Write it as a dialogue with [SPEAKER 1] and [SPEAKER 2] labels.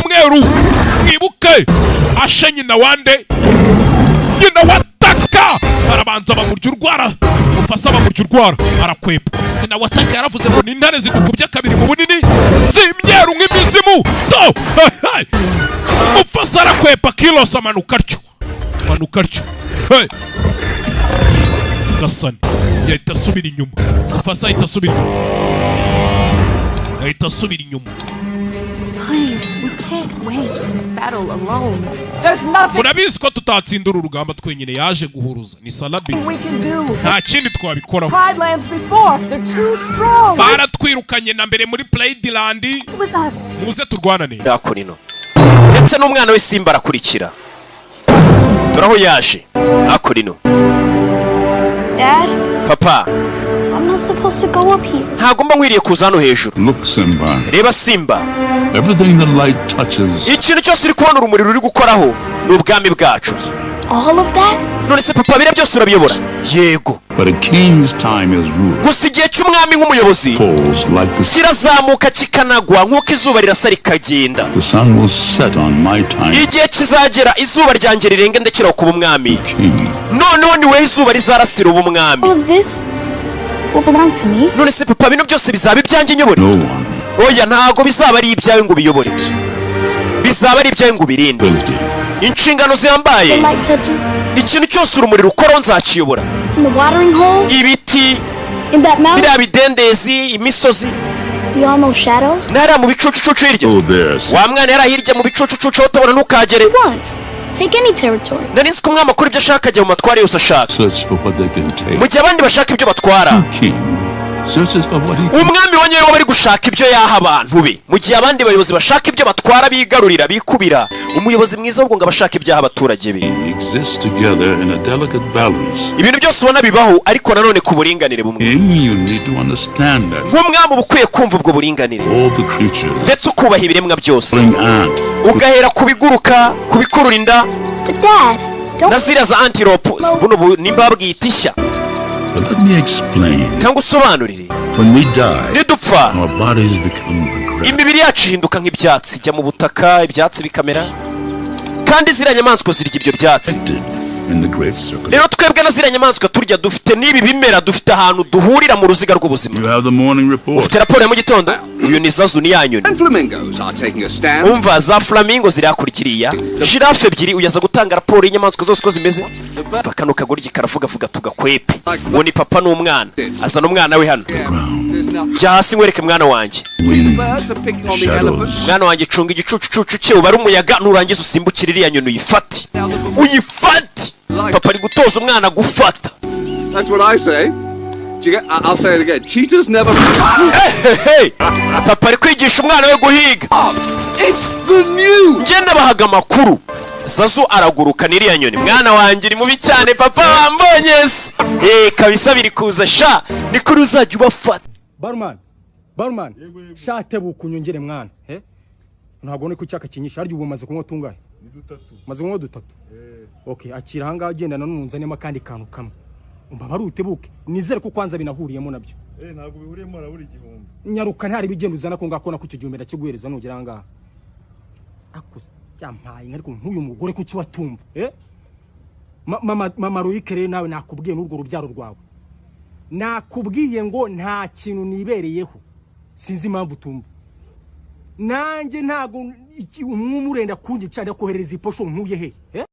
[SPEAKER 1] W'umweru, mwibuke ashe nyina wande, nyina wa Taka. Barabanza bamurya urwara, Mufasa bamurya urwara, arakwepa. Nyina wa Taka yaravuze ngo ni intare zidukubye kabiri mu bunini, z'imyeru nk'imizimu to. Hey, hey. Mufasa arakwepa, Kilos amanuka atyo, amanuka atyo. Hey. Gasani yahita asubira inyuma, Mufasa ahita asubira inyuma, ahita asubira inyuma.
[SPEAKER 2] Please, we can't win this battle alone.
[SPEAKER 3] There's nothing
[SPEAKER 1] Murabizi ko tutatsinda uru rugamba twenyine. Yaje guhuruza ni Salabi.
[SPEAKER 3] we can do.
[SPEAKER 1] Nta kindi twabikoraho.
[SPEAKER 3] Pride Lands before. They're too strong.
[SPEAKER 1] Baratwirukanye na mbere muri Pride Land.
[SPEAKER 2] With us.
[SPEAKER 1] Muze turwanane.
[SPEAKER 4] Hakuno ndetse n'umwana we Simba arakurikira. Dore aho yaje hakuno.
[SPEAKER 2] Dad,
[SPEAKER 4] Papa.
[SPEAKER 2] I'm not supposed to go up here.
[SPEAKER 4] Ntabwo mba nkwiriye kuza hano hejuru.
[SPEAKER 5] Look, Simba.
[SPEAKER 4] Reba Simba.
[SPEAKER 5] Everything the light touches
[SPEAKER 4] Ikintu cyose uri kubona urumuri ruri gukoraho ni ubwami bwacu.
[SPEAKER 2] All of that?
[SPEAKER 4] None se papa, biriya byose urabiyobora? Yego.
[SPEAKER 5] But a king's time is rule.
[SPEAKER 4] Gusa igihe cy'umwami nk'umuyobozi
[SPEAKER 5] Falls like the sun.
[SPEAKER 4] kirazamuka kikanagwa nk'uko izuba rirasa rikagenda.
[SPEAKER 5] The sun will set on my time.
[SPEAKER 4] Igihe kizagera izuba ryanjye rirenge, ndekeraho kuba umwami.
[SPEAKER 5] King.
[SPEAKER 4] Noneho ni wowe izuba rizarasira uba umwami.
[SPEAKER 2] All of this will belong to me?
[SPEAKER 4] None se papa, bino byose bizaba ibyanjye nyobore?
[SPEAKER 5] No one.
[SPEAKER 4] Oya, ntabwo bizaba ari ibyawe ngo ubiyobore, bizaba ari ibyawe ngo ubirinde.
[SPEAKER 5] Ability.
[SPEAKER 4] Inshingano zihambaye.
[SPEAKER 2] The light touches
[SPEAKER 4] Ikintu cyose urumuri rukoraho nzakiyobora.
[SPEAKER 2] in the watering hole,
[SPEAKER 4] Ibiti,
[SPEAKER 2] in that mountain,
[SPEAKER 4] biriya bidendezi, imisozi,
[SPEAKER 2] beyond those shadows.
[SPEAKER 4] N'hariya mu bicucucucu hirya.
[SPEAKER 5] Oh, there.
[SPEAKER 4] Wa mwana, yari hirya mu bicucucucu aho utabona, ntukagere.
[SPEAKER 2] Once, take any territory.
[SPEAKER 4] Nari nzi ko umwami akora ibyo ashaka, akajya mu matware yose ashaka.
[SPEAKER 5] Search for what they can take.
[SPEAKER 4] Mu gihe abandi bashaka ibyo batwara,
[SPEAKER 5] King searches for what he can.
[SPEAKER 4] umwami wa nyawe bari gushaka ibyo yaha abantu be. Mu gihe abandi bayobozi bashaka ibyo batwara, bigarurira, bikubira, umuyobozi mwiza ahubwo ngo aba ashaka ibyaha abaturage be.
[SPEAKER 5] Exist together in a delicate balance.
[SPEAKER 4] Ibintu byose ubona bibaho, ariko nanone ku buringanire bumwe.
[SPEAKER 5] King, you need to understand that.
[SPEAKER 4] Nk'umwami uba ukwiye kumva ubwo buringanire,
[SPEAKER 5] All the creatures.
[SPEAKER 4] ndetse ukubaha ibiremwa byose,
[SPEAKER 5] Bring ant.
[SPEAKER 4] ugahera ku biguruka, ku bikurura inda,
[SPEAKER 2] But Dad, don't
[SPEAKER 4] na ziriya za antelope buno nimba babwita ishya.
[SPEAKER 5] But let me explain.
[SPEAKER 4] Cyangwa usobanurire.
[SPEAKER 5] When we die,
[SPEAKER 4] Nidupfa,
[SPEAKER 5] our bodies become the grass.
[SPEAKER 4] imibiri yacu ihinduka nk'ibyatsi, ijya mu butaka, ibyatsi bikamera, kandi ziriya nyamaswa zirya ibyo byatsi.
[SPEAKER 5] In the great circle.
[SPEAKER 4] Rero twebwe na ziriya nyamaswa turya, dufite n'ibi bimera, dufite ahantu duhurira mu ruziga rw'ubuzima.
[SPEAKER 5] You have the morning report.
[SPEAKER 4] Ufite raporo ya mu gitondo? Uyu ni Zazu, ni ya nyoni.
[SPEAKER 6] And flamingos are taking a stand.
[SPEAKER 4] Umva, za flamingo ziri hakurya iriya, girafe ebyiri. Uyaza gutanga raporo y'inyamaswa zose uko zimeze. Umva, kano kagoryi karavugavuga, tugakwepe. Uwo ni papa n'umwana, azana umwana we hano. Jya hasi nkwereke, mwana wanjye.
[SPEAKER 6] Birds are picking on the elephants.
[SPEAKER 4] Mwana wanjye, cunga igicucucucu cye, ubare umuyaga, nurangiza usimbukire iriya nyoni uyifate, uyifate. Papa ari gutoza umwana gufata.
[SPEAKER 6] That's what I say. Do you get, I'll say it again. Cheetahs never.
[SPEAKER 4] Hey, papa ari kwigisha umwana we guhiga.
[SPEAKER 6] It's the news.
[SPEAKER 4] Njye nabahaga amakuru. Zazu araguruka n'iriya nyoni. Mwana wanjye, uri mubi cyane. Papa wambonye se? Eh, kabisa biri kuza sha, ni kuri uzajya ubafata.
[SPEAKER 7] Barman, barman, shatebuka unyongere mwana. He, ntabwo ubona ko icyaka kinyishe? Harya ubu umaze kunywa tungahe?
[SPEAKER 8] Ni dutatu.
[SPEAKER 7] Umaze kunywa dutatu? Okay, akira ahangaha, ugendana n'unzanemo akandi kantu kamwe. Umva, ari utebuke, nizere ko kwanza binahuriyemo nabyo.
[SPEAKER 8] Eh, ntabwo bihuriyemo, harabura 1000.
[SPEAKER 7] Nyaruka, ntari bigenda uzana ko ngako nako icyo gihumbi ndakiguhereza nugera ahangaha. Akuze yampaye inka, ariko nk'uyu mugore kuki watumva? Eh, mama, mama Royike, rero nawe nakubwiye n'urwo rubyaro rwawe, nakubwiye ngo nta kintu nibereyeho, sinzi impamvu utumva. Nanjye ntago umwuma urenda kunyica, ndakohereza iposho nkuye he? Eh?